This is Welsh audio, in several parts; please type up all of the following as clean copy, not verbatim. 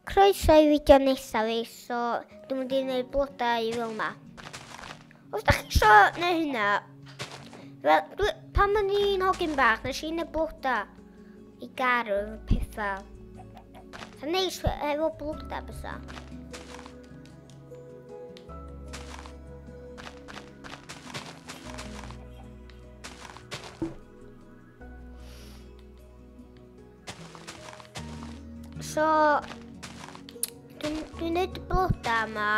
Croeso i fideo nesaf fi, so dwi'n mynd i wneud blodau fel yma. Os da chi isio neu hynna, fel, dwi, pan o'n i'n hogyn bach, nes i wneud blodau i garw efo pethau. Sa'n neis efo blodau bysa. So, dwi'n dwi neud y blodau yma.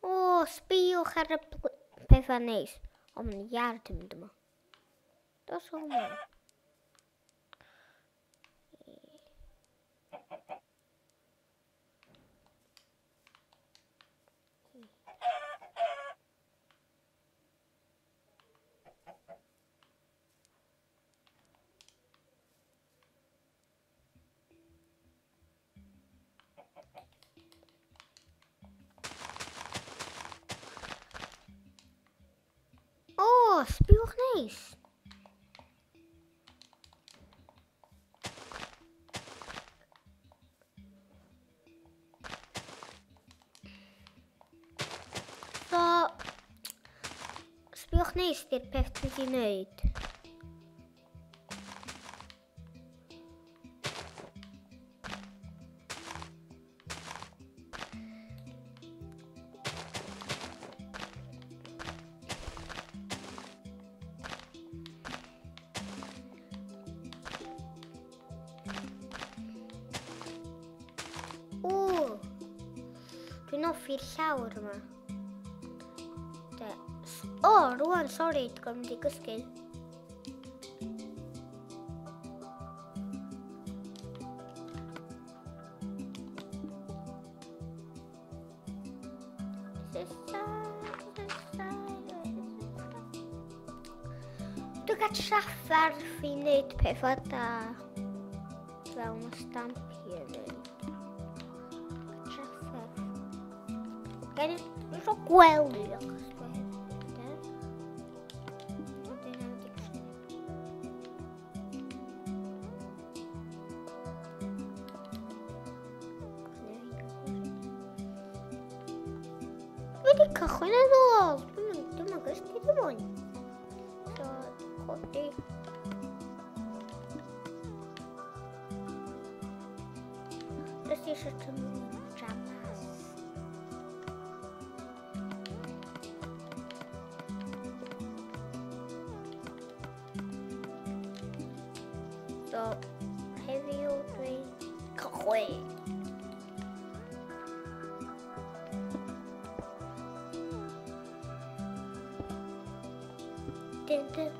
O, sbïwch ar y pethau neis. O, mae'n iard yn mynd yma. Dos o yma. O, sbiwch neis. So, sbiwch neis di'r peth dwi wedi wneud. O! Dwi'n hoffi'r llawr yma. O, rwan, sori, dwi'n mynd i gysgu. Dwi'n cael trafferth i wneud pethau da fel mae Stampy yn wneud. Trafferth. Gen i eisiau gwely achos dwi'n Dwi wedi cychwyn yn ôl. Dwi'n mynd gysgu dim ond. So, codi. Jyst eisiau tymor pajamas. So, heddiw dwi'n cychwyn. Dun, dun.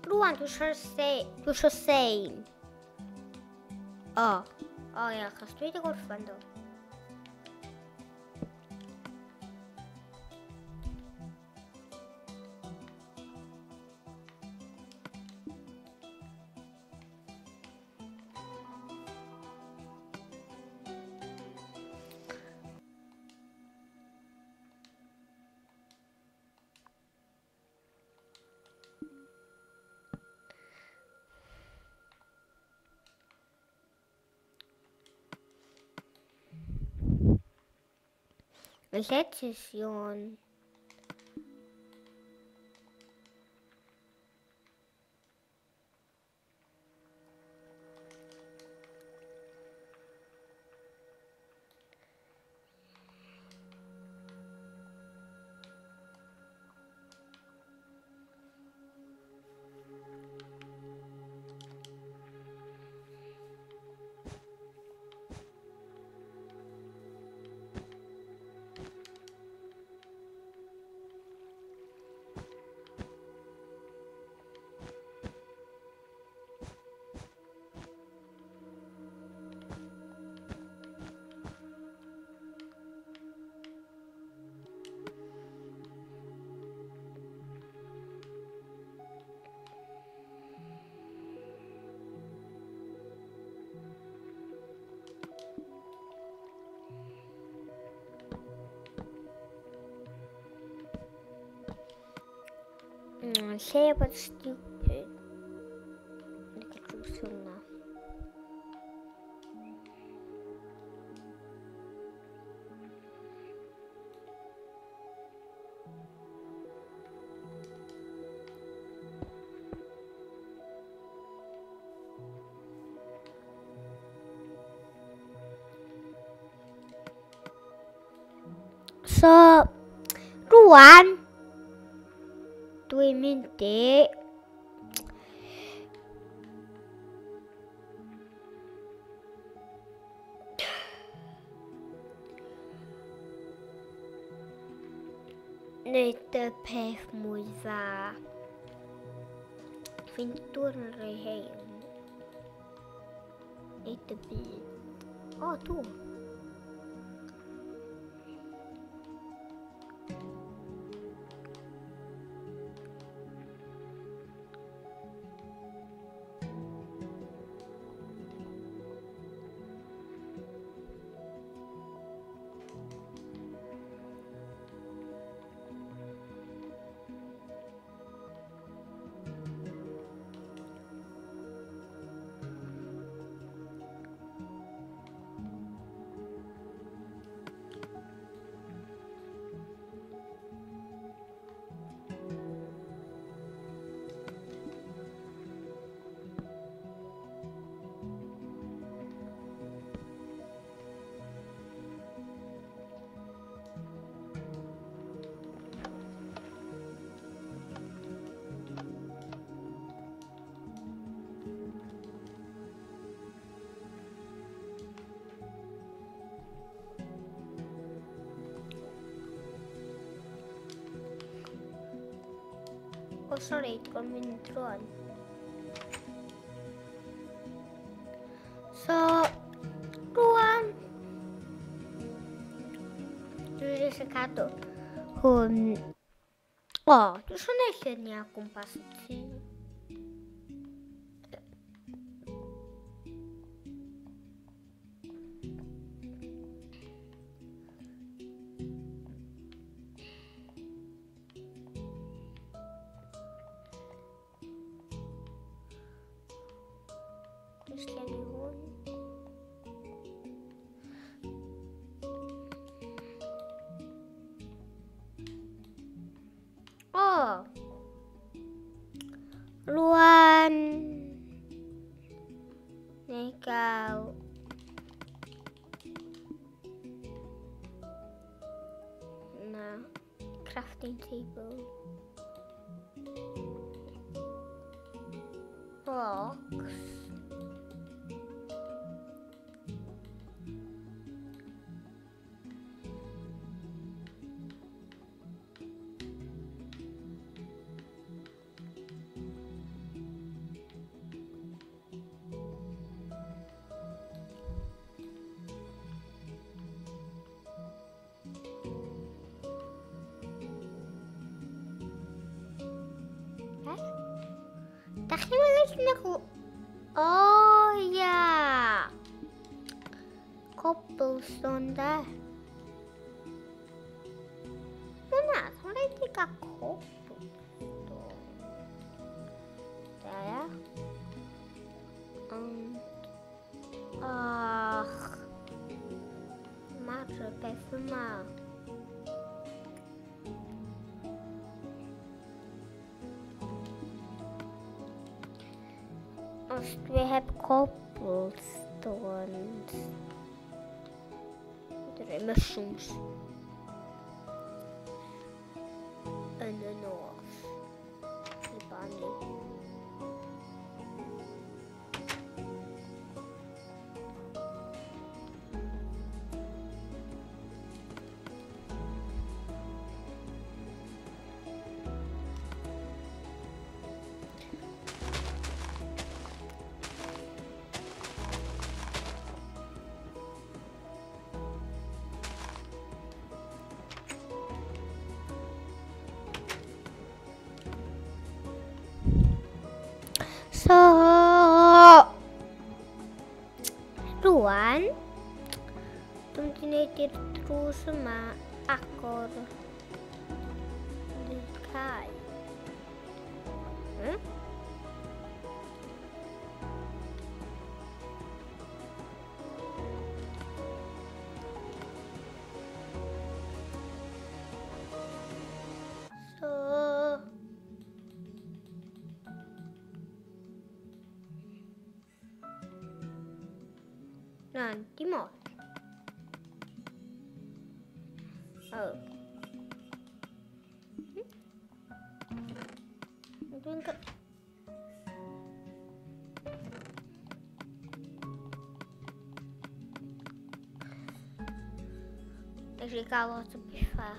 Rwan, dwi eisiau sein. O, o ia, achos dwi wedi gorffen do. Letztes Jahr. Lle bod stupid. Dwi'n cael drws hwnna. So, rwan, dwi'n mynd i wneud y peth mwy dda. Fi'n dŵr yn rhoi hein. Neud y byd. O, dŵr. O, sori, dwi'n mynd rwan. So, rwan, dwi jyst yn cadw hwn. O, dwi eisiau gwneud lluniau o gwmpas y tŷ. Jyst llenwi hwn. O! Rwan, neu gael na crafting table. Box. Da chi'n meddwl na O, ia! Cobblestone, de. O na, mae'n rhaid i gael cobblestone. Da, ia. Ond... Ach... Mae'r rhywbeth yma. Os dwi heb cobblestones, dwi'n mushrooms yn y nos i bannu. So, rwan, dwi'n mynd i wneud i'r drws yma agor neu cau. Na, dim ots. Oh. Dwi'n cael... Nes i gael lot o bethau.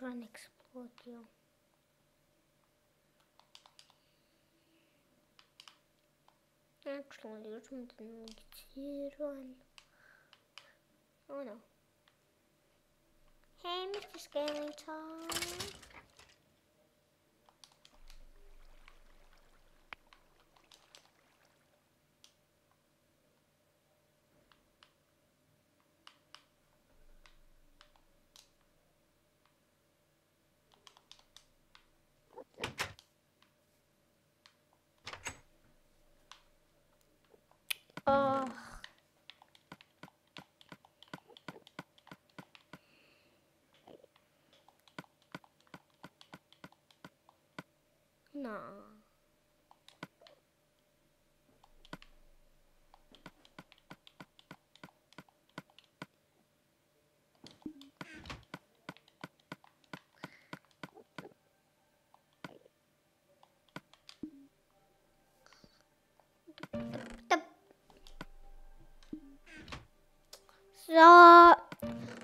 Bron explodio. Actually, dwi'n mynd yn ôl i ti rwan. Oh no. Hey, Mr. Skeleton. Oh. No. So,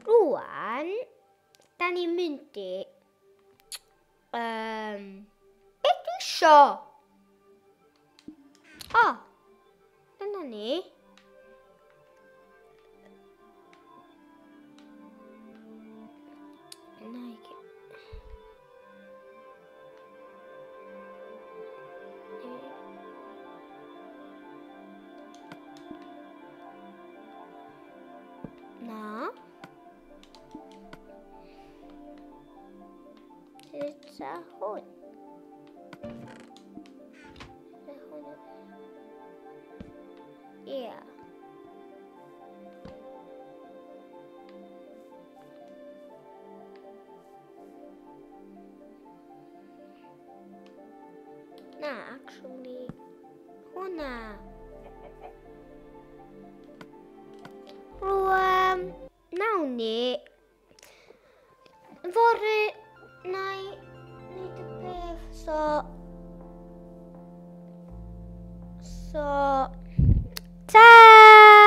rwan, da ni'n mynd i... Beth dwi isio? O, dyna ni. Na. Sut a hwn? Ie. Na, actually, hwnna. Rwan, nawn ni. Fory, na i wneud y peth, so, ta!